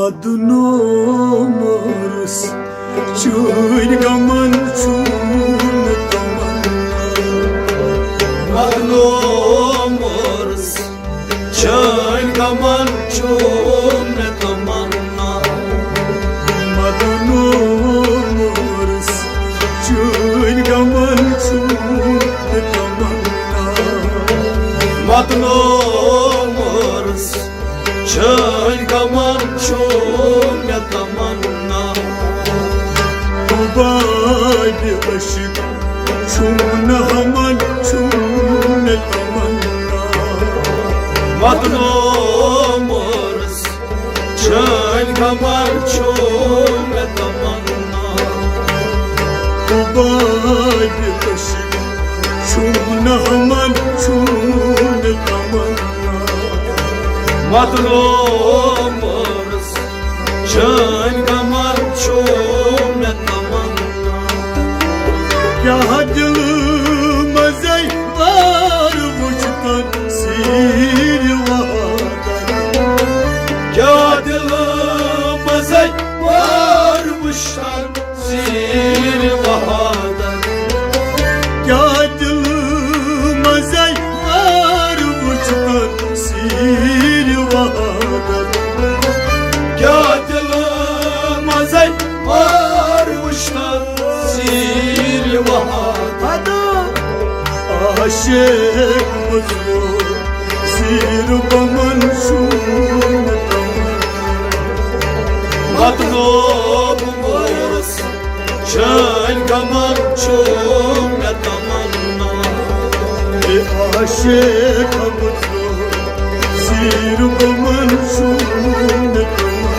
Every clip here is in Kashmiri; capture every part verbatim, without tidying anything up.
ادنومرس چٲنۍ غمن چھُم نہٕ تمنا۔ ادنومرس چٲنۍ غمن چھُم نہٕ تمنا۔ ادنومرس چٲنۍ غمن چھُم نہٕ تمنا۔ ادنومرس چٲنۍ غمن چھُم نہٕ تمنا۔ حبابِ عشق چھُم نہٕ ہمن، چھُم نہٕ تمنا۔ ادنومرس چٲنۍ غمن چھُم نہٕ تمنا۔ حبابِ عشق چھُم نہٕ ہمن، چھُم نہٕ تمنا۔ ادنومرس چٲنۍ غمن چھُم نہٕ تمنا۔ کیٛاہ دِلہٕ منٛزے وار وُچھتن سیٖرِ وہادن۔ کیٛاہ دِلہٕ منٛزے وار وُچھتن سیٖرِ وہادن۔ کیٛاہ دِلہٕ منٛزے وار وُچھتن سیٖرِ وہادن۔ کیٛاہ دِلہٕ منٛزے وار وُچھتن سیٖرِ وہادن۔ عاشق مظلوم زیٖرِ بمن چھُم نہٕ تمنا۔ ادنومرس چٲنۍ غمن چھُم نہٕ تمنا۔ اے عاشق مظلوم زیٖرِ بمن چھُم نہٕ تمنا۔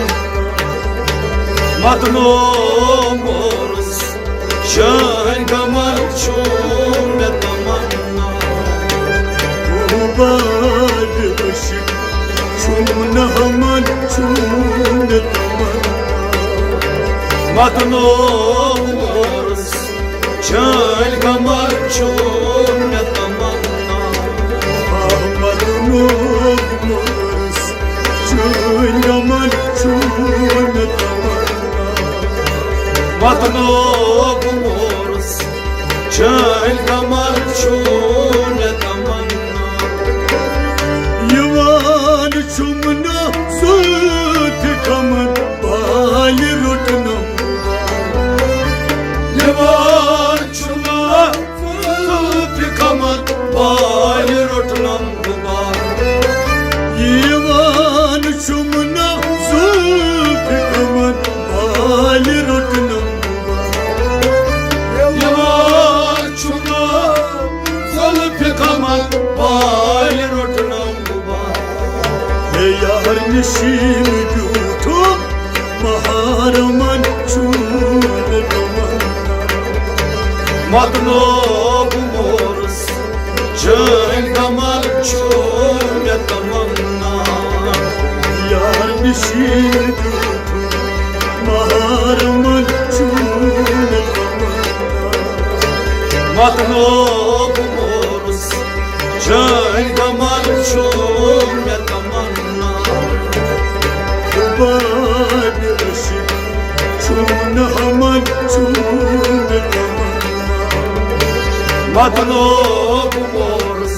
ادنومرس چٲنۍ غمن چھُم نہٕ تمنا۔ حبابِ عشق چھُم نہٕ ہمن، چھُم نہٕ تمنا۔ ادنومرس چٲنۍ غمن چھُم نہٕ تمنا۔ ادنومرس چٲنۍ غمن چھُم نہٕ تمنا۔ ادنومرس چٲنۍ غمن چھُم نہٕ تمنا۔ یِوان چھُم نہٕ زُلفِ کمن بالہِ روٚٹنم۔ یِوان چھُم نہٕ زُلفِ کمن بالہِ روٚٹنم غبار۔ یِوان چھُم نہٕ زُلفِ کمن بالہِ روٚٹنم غبار۔ یِوان چھُم نہٕ زُلفِ کمن بالہِ روٚٹنم غبار۔ ہے یار نِشی مےٚ بیوٗٹھُم محرمن چھُم نہٕ تمنا۔ ادنومرس چٲنۍ غمن چھُم نہٕ تمنا۔ یار نِشی مےٚ بیوٗٹھُم محرمن چھُم نہٕ تمنا۔ ادنومرس چٲنۍ غمن چھُم نہٕ تمنا۔ حبابِ عشق چھُم نہٕ ہمن، چھُم نہٕ تمنا۔ ادنومرس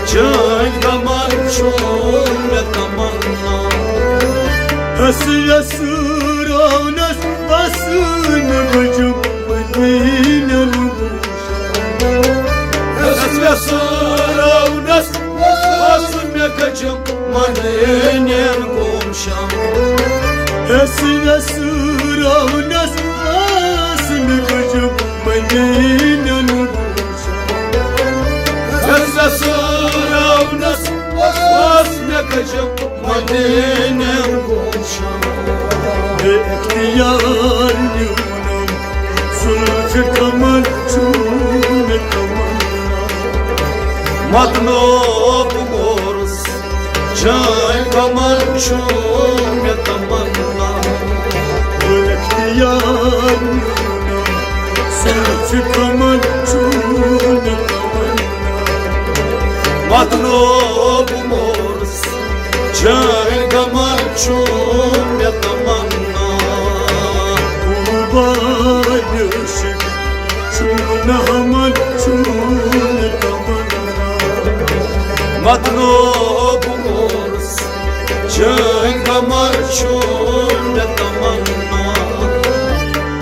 چٲنۍ غمن چھُم نہٕ تمنا۔ ہس یس راونس بس نہٕ بجم مدینن۔ ہس یس راونس بس مےٚ گجم مدینن گوم شام۔ ہس یس راونس بس نہٕ بجم مدینن گوم شام۔ ہس یس راونس بس مےٚ گجم مدینن گوم شام۔ بے اختیار نیونم زُلفِ کمن چھُم نہٕ تمنا۔ ادنومرس چٲنۍ غمن چھُم نہٕ تمنا۔ بے اختیار نیونم زُلفِ کمن چھُم نہٕ تمنا۔ ادنومرس چٲنۍ غمن چھُم نہٕ تمنا۔ بابا عاشق چھُم نہٕ ہمن، چھُم نہٕ تمنا۔ مطلوب مورس چٲنۍ قمر چھُم نہٕ تمنا۔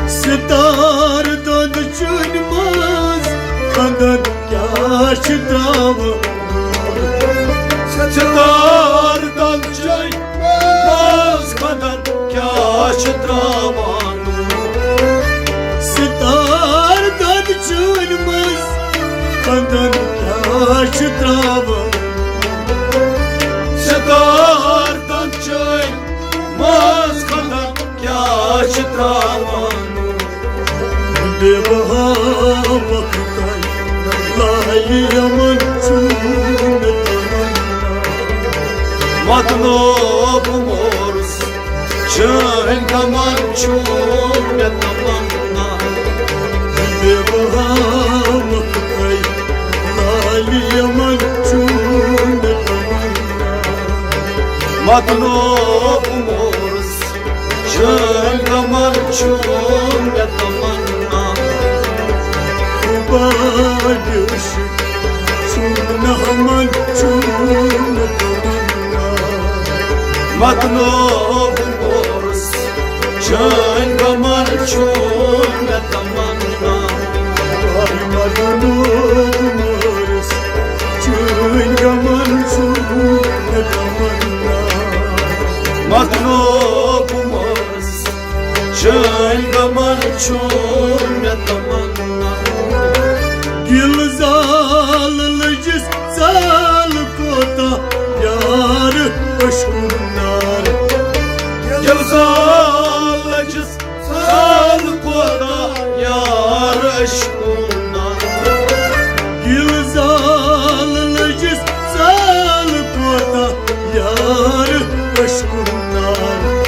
ستار دۄد چٲنۍ منٛز خندن کیٛاہ چھِ تراوان؟ ستار دۄد چٲنۍ منٛز خندن کیٛاہ چھِ تراوان؟ ستار دۄد چٲنۍ منٛز خندن کیٛاہ چھِ تراوان؟ ستار دۄد چٲنۍ منٛز خندن کیٛاہ چھِ تراوان؟ بے بہا وقتن لالہِ یمن چھُم نہٕ تمنا۔ مطلوب مورس چٲنۍ قمر چھُم نہٕ تمنا۔ بے بہا وقتن لالہِ یمن چھُم نہٕ تمنا۔ مطلوب مورس چٲنۍ قمر چھُم نہٕ تمنا۔ بابا عاشق چھُم نہٕ ہمن، چھُم نہٕ تمنا۔ مطلوب مورس چٲنۍ قمر چھُم نہٕ تمنا۔ مطلوب مورس چٲنۍ قمر چھُم نہٕ تمنا۔ مطلوب مورس چٲنۍ قمر چھُم نہٕ تمنا۔ گِلزار لٔجِس ژال کوتاہ یار عشقُن نار۔ گِلزار لٔجِس ژال کوتاہ یار عشقُن نار۔ گِلزار لٔجِس ژال کوتاہ یار عشقُن نار۔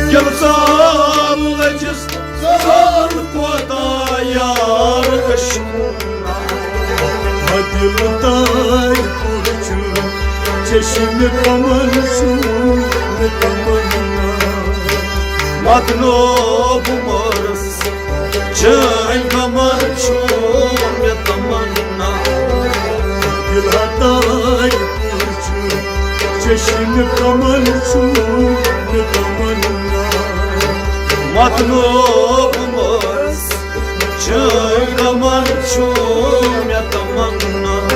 گِلزار لٔجِس ژال کوتاہ یار عشقُن نار۔ دِل تاے پُرچُن چشم قمر چھُم نہٕ تمنا۔ مطلوب مورس چٲنۍ قمر چھُم نہٕ تمنا۔ دِل تاے پُرچُن چشم قمر چھُم نہٕ تمنا۔ مطلوب مورس چٲنۍ قمر چھُم نہٕ تمنا۔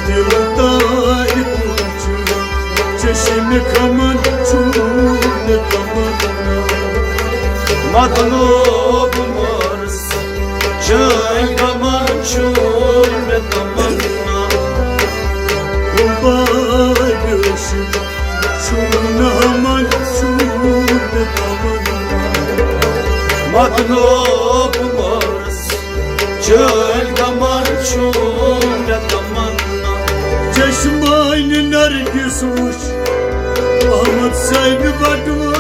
دِل تاے پُرچُن چشم قمر چھُم نہٕ تمنا۔ مطلوب مورس چٲنۍ قمر چھُم نہٕ تمنا۔ بابا عاشق چھُم نہٕ ہمن، چھُم نہٕ تمنا۔ مطلوب مورس چٲنۍ قمر چھُم نہٕ تمنا۔ چشمانہِ نرگس وُچھ احمد صٲبہِ بٹوارِ۔